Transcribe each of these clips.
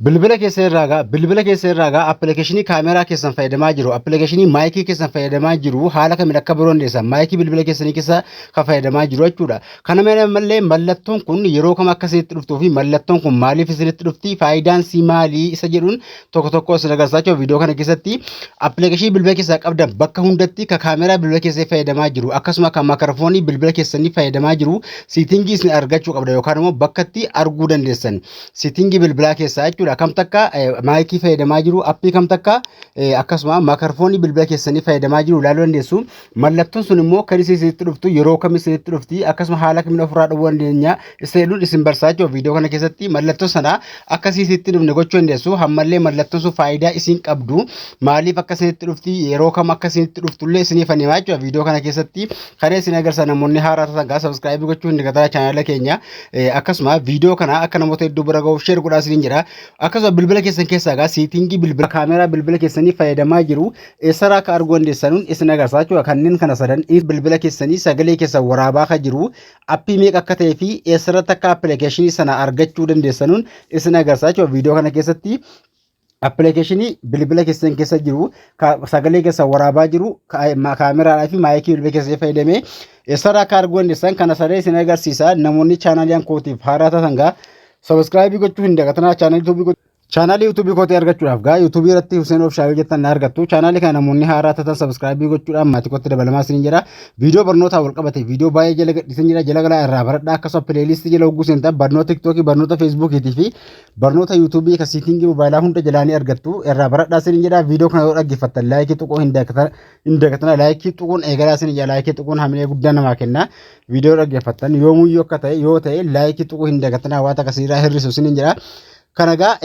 Bilbila keessa irraa gaa appilikeeshinii kaameraa keessan fayyadamaa jiru, appilikeeshinii maayikii keessan fayyadamaa jiru, haala kamiin akka biroo dandeessan, maayikii bilbila keessanii keessa kan fayyadamaa jiru jechuudha. Kana malee mallattoon kun yeroo kam akka isinitti dhuftuu fi mallattoon kun maaliif isinitti dhufti, faayidaan sii maalii isa jedhuun tokko tokko isin agarsiisaa jechuudha. Viidiyoo kana keessatti appilikeeshinii bilbila keessaa qabdan bakka hundatti kan kaameraa bilbila keessanii fayyadamaa jiru, akkasuma kan maakiroofoonii bilbila keessanii fayyadamaa jiru, setting isin argachuu qabda yookaan immoo bakka itti arguu dandeessan, setting bilbilaa keessaa jechuudha. Kam takka maayikii fayyadamaa jiru, appii kam takka akkasuma maakiroofoonii bilbila keessanii fayyadamaa jiru ilaaluu dandeessu. Mallattoon sun immoo kan isin isinitti dhuftu, yeroo kam isinitti dhufti, akkasuma haala kamiin ofirraa dhowwuu dandeenya isa jedhuun isin barsaa jechuudha. Viidiyoo kana keessatti mallattoo sana akkasii isinitti dhufne gochuu dandeessu. Hammallee mallattoon sun faayidaa isin qabdu, maaliif akka isinitti dhufti, yeroo kam akka isinitti dhuftullee isiniif himaa jechuudha. Viidiyoo kana keessatti kana isin agarsiisa. Namoonni haaraa taatan gaa subscribe gochuu hin dagatinaa chaanala keenya. Akkasuma viidiyoo kana akka namoota hedduu bira gahuuf share godhaa isiniin jedha. Akkasuma bilbila keessan keessaa gaa setting bilbila kaameraa bilbila keessanii fayyadamaa jiru eessarraa akka arguu dandeessanuun isin agarsiisa jechuudha. Kanneen kana sadan, bilbila keessanii sagalee keessan waraabaa kan jiru appii meeqa akka ta'ee fi eessarratti akka appilikeeshinii sana argachuu dandeessanuun isin agarsiisa jechuudha. Viidiyoo kana keessatti appilikeeshinii bilbila keessan keessa jiru sagalee keessan waraabaa jiru, kaameraadhaa fi maayikii bilbila keessanii fayyadamee eessarraa akka arguu dandeessan kana sadee isin agarsiisa. Namoonni chaanaalii kootiif haaraa taatan gaa subscribe gochuu hin dagatinaa. Chaanaalii yuutuubii kootii argachuudhaaf gaa yuutuubii irratti Hussein Official jettan na argattu. Chaanaalii kana namoonni haaraa taatan subscribe gochuudhaan maatii kootti dabalamaa isiniin jedha. Viidiyoo barnootaa wal qabate viidiyoo baay'ee jala gadhiisan jira, jala galaa irraa baradhaa. Akkasuma playlist jala hogguu seentan barnoota tiktookii, barnoota feesbuukiitii fi barnoota yuutuubii kan setting mobaayilaa hunda jalaa ni argattu, irraa baradhaa isiniin jedha. Viidiyoo kana yoo dhaggeeffattan like tuquu hin dagatina. Like tuquun eegalaa isiniin jedha. Like tuquun hamilee guddaa namaa kenna. Viidiyoo dhaggeeffattan yoomuyyuu akka ta'e yoo ta'e like tuquu hin dagatina, waan akkasiirraa hir'isu isiniin jedha. Kana egaa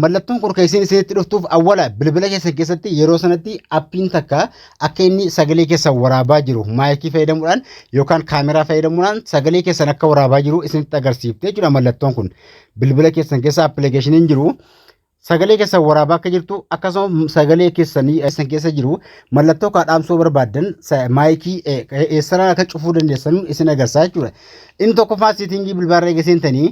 mallattoon kun kan isin isinitti dhuftuuf, awwala bilbila keessan keessatti yeroo sanatti appiin takka akka inni sagalee keessan waraabaa jiru, maayikii fayyadamuudhaan yookaan kaameraa fayyadamuudhaan sagalee keessan akka waraabaa jiru isinitti agarsiifte jechuudha mallattoon kun. Bilbila keessan keessa appilikeeshiniin jiru sagalee keessan waraabaa akka jirtu, akkasuma sagalee keessanii keessan keessa jiru mallattoo kaa dhaamsuu barbaaddan, maayikii eessarraa akka cufuu dandeessan isin agarsiisa jechuudha. Inni tokkoffaa setting bilbilarra eega seentanii,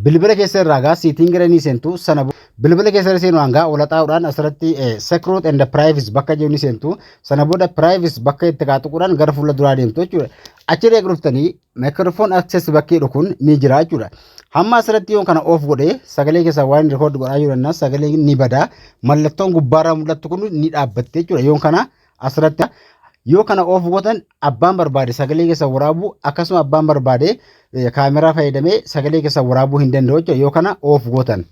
bilbila keessa irraa gaa setting irra ni seentu. Sana bilbila keessa irra seenu hangaa ola xaa'uudhaan asirratti security and privacy bakka jiru ni seentu. Sana booda privacy bakka itti kaatuquudhaan gara fuula duraa deemtu jechuudha. Achi eega dhuftanii microphone access bakkee jedhu kun ni jira jechuudha. Hamma asirratti yoo kana off godhee sagalee keessaa waan record godhaa jiru jennaan sagalee ni bada. Mallattoon gubbaarraa mul'attu kun ni dhaabbatte jechuudha. Yoo kana asirratti yoo kana off gootan, abbaan barbaade sagalee keessa waraabuu, akkasuma abbaan barbaade kaameraa fayyadamee sagalee keessa waraabuu hin danda'u jechuudha yoo kana off gootan.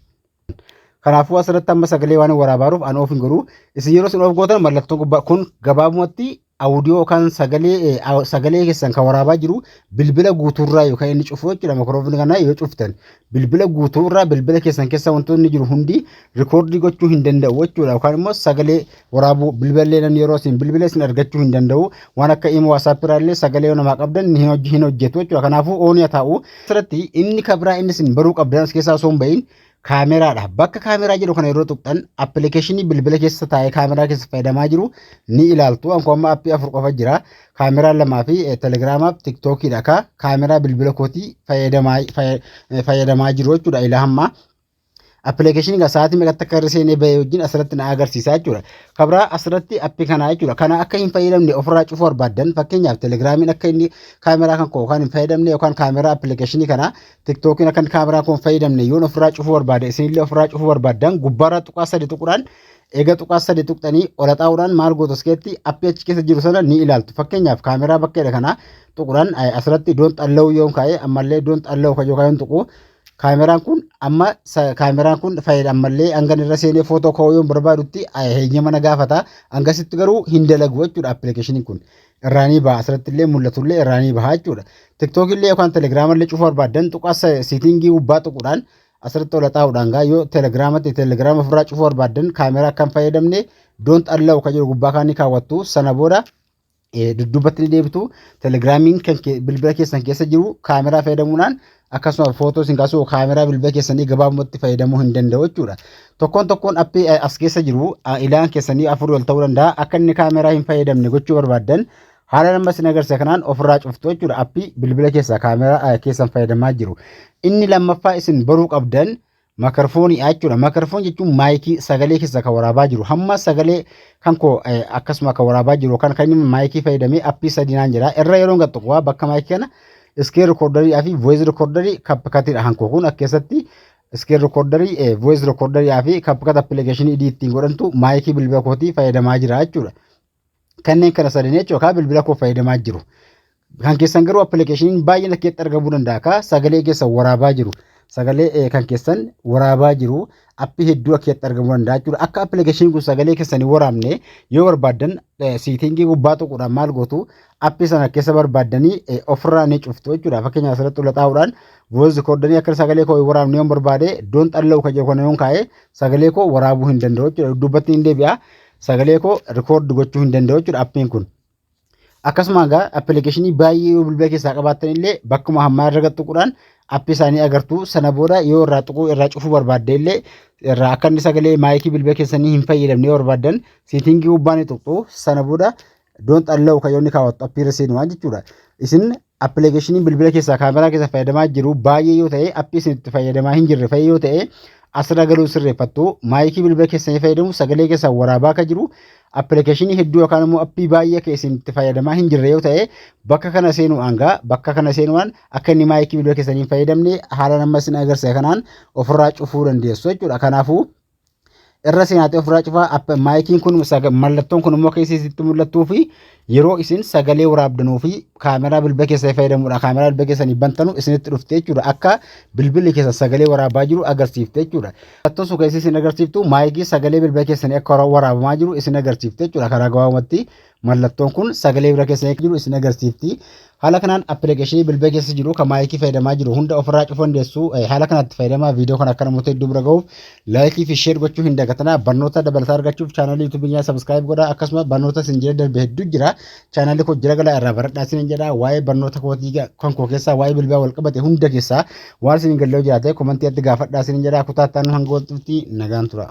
Kanaafuu asirratti amma sagalee waan waraabaaruuf an off hin godhu. Isin yeroo isin off gootan mallattoon gubbaa kun gabaabumatti audio yookaan sagalee keessan kan waraabaa jiru bilbila guutuurraa yookaan inni cufu jechuudha. Makroofni kana yoo cuftan bilbila guutuurraa bilbila keessan keessa wantoonni jiru hundi record gochuu hin danda'u jechuudha. Yookaan immoo sagalee waraabuu bilbilallee namni yeroo isin bilbila isin argachuu hin danda'u. Waan akka imo, WhatsApp irraa sagalee yoo namaa qabdan hin hojjetu jechuudha. Kanaafuu on haa ta'u. Asirratti inni kabraa inni isin baruu qabdan as keessaa osoo hin bahin kaameraadha. Bakka kaameraa jedhu kana yeroo tuqxan appilikeeshinii bilbila keessa taa'ee kaameraa keessa fayyadamaa jiru ni ilaaltu. Anko amma appii afur qofa jira. Kaameraa lamaa fi telegiraamaaf tiktookiidha ka kaameraa bilbila kootii fayyadamaa jiru jechuudha ilaa hammaa. Appilikeeshinii kan sa'aatii meeqatti akka irra seenee bahee wajjin asirratti na agarsiisa jechuudha. Kabraa asirratti appii kanaa jechuudha. Kana akka hin fayyadamne ofirraa cufuu barbaaddan, fakkeenyaaf telegiraamiin akka inni kaameraa kan koo yookaan hin fayyadamne, yookaan kaameraa appilikeeshinii kana tiktookiin akka inni kaameraa koo hin fayyadamne yoon ofirraa cufuu barbaade, isinillee ofirraa cufuu barbaaddan, gubbaarraa tuqaa sadi tuquudhaan, eega tuqaa sadi tuqxanii ola xaa'uudhaan maal gootu? As keessatti appii achi keessa jiru sana ni ilaaltu. Fakkeenyaaf kaameraa bakkeedha kana tuquudhaan asirratti don't allow yoon kaa'e, ammallee don't allow kan yookaan tuqu, kaameraan kun amma kaameraan kun fayyada ammallee hangan irra seenee footoo ka'uu yoon barbaadutti heeyyama na gaafata. Hangasitti garuu hin dalagu jechuudha. Appilikeeshiniin kun irraa ni baha, asirratti illee mul'atullee irraa ni baha jechuudha. Tiktookii illee yookaan telegiraama illee cufuu barbaaddan tuqaa setting gubbaa tuquudhaan asirratti ola xaa'uudhaan gaa yoo telegiraamatti telegiraama ofirraa cufuu barbaaddan, kaameraa akka hin fayyadamne don't allow kan jedhu gubbaa kan ni kaawwattu. Sana booda dudduubatti ni deebitu. Telegiraamiin kan bilbila keessan keessa jiru kaameraa fayyadamuudhaan akkasuma footoo isin kaasuu kaameraa bilbila keessanii gabaabumatti fayyadamuu hin danda'u jechuudha. Tokkoon tokkoon appii as keessa jiru ilaan keessanii afur ol ta'uu danda'a. Akka inni kaameraa hin fayyadamne gochuu barbaaddan haala nama isin agarsiisa kanaan ofirraa cuftu jechuudha. Appii bilbila keessaa kaameraa keessan fayyadamaa jiru. Inni lammaffaa isin baruu qabdan Microphone jechuudha. Microphone jechuun maayikii sagalee keessa kan waraabaa jiru. Hamma sagalee kan koo akkasuma kan waraabaa jiru kan inni maayikii fayyadamee appii sadii naan jedha. Irra yeroo gad tuqu bakka maayikii kana screen recorderii fi voice recorderii CapCutiidha. Hankoo kun akka keessatti screen recorderii, voice recorderii fi CapCut applicationii idii ittiin godhantu maayikii bilbila kootii fayyadamaa jira jechuudha. Kanneen kana sadanii jechuudha bilbila koo fayyadamaa jiru. Kan keessan garuu applicationiin baay'een akkeetti argamuu danda'a ka sagalee keessa waraabaa jiru. Sagalee kan keessan waraabaa jiru appii hedduu akkeetti argamuu danda'a jechuudha. Akka applicationiin kun sagalee keessan hin waraabne yoo barbaaddan, settingii gubbaa tuquudhaan maal gootu? Appii sana keessa barbaaddanii ofirraa ni cuftu jechuudha. Fakkeenyaaf, asirratti ula xaa'uudhaan voice recorderii akka sagalee koo hin waraabne yoon barbaade, don't allow kan jedhu kana yoon kaa'e, sagalee koo waraabuu hin danda'u jechuudha. Dubbatti hin deebi'a. Sagalee koo record gochuu hin danda'u jechuudha appiin kun. Akkasuma egaa applicationii baay'ee yoo bilbila keessaa qabaattan illee, bakkuma hammaa irra tuquudhaan appii isaanii agartu. Sana booda yoo irraa tuquu, irraa cufuu barbaadde illee, irraa akka inni sagalee maayikii bilbila keessanii hin fayyadamne yoo barbaaddan, settingii gubbaa ni tuqxu. Sana booda don't allow kan yoonni kaawwattu appii irra seenu waan jechuudha. Isin applicationii bilbila keessaa kaameraa keessa fayyadamaa jiru baay'ee yoo ta'e, appii isin itti fayyadamaa hin jirre fayyee yoo ta'e, asirra galuu sirreeffattu. Maayikii bilbila keessanii fayyadamu sagalee keessaa waraabaa akka jiru applicationii hedduu yookaan immoo appii baay'ee akka isin itti fayyadamaa hin jirre yoo ta'e, bakka kana seenuudhaan gaa bakka kana seenuudhaan akka inni maayikii bilbila keessanii hin fayyadamne haala nama isin agarsiisa kanaan ofirraa cufuu dandeessu jechuudha. Kanaafuu irra seenaatee ofirraa cufaa. Maayikiin kun, mallattoon kun immoo keessa isitti mul'attuu fi yeroo isin sagalee waraabdanuu fi kaameraa bilbila keessanii fayyadamuudha kaameraa bilbila keessanii bantanu isinitti dhufte jechuudha. Akka bilbilli keessa sagalee waraabaa jiru agarsiifte jechuudha. Mallattoon sun keessa isin agarsiiftu maayikii sagalee bilbila keessanii akka waraabamaa jiru isin agarsiifte jechuudha. Karaa gabaabumatti mallattoon kun sagalee bilbila keessanii jiru isin agarsiifti. Haala kanaan applicationii bilbila keessa jiru kan maayikii fayyadamaa jiru hunda ofirraa cufuu dandeessu. Haala kanatti fayyadamaa. Viidiyoo kana akka namoota hedduu bira gahuuf likeii fi share gochuu hin dagatinaa. Barnoota dabalataa argachuuf channelii YouTubeii keenyaa subscribe godhaa. Akkasuma barnoota isin jira darbe hedduu jira. Channelii koo jira galaa irraa baradhaa isin jedha. Waa'ee barnoota kootii kan koo keessaa waa'ee bilbilaa wal qabate hunda keessaa waan isin hin galle jiraate commentii atti gaafadhaa isin jedha. Kutaa itti aanu hanga walitti nagaan tura.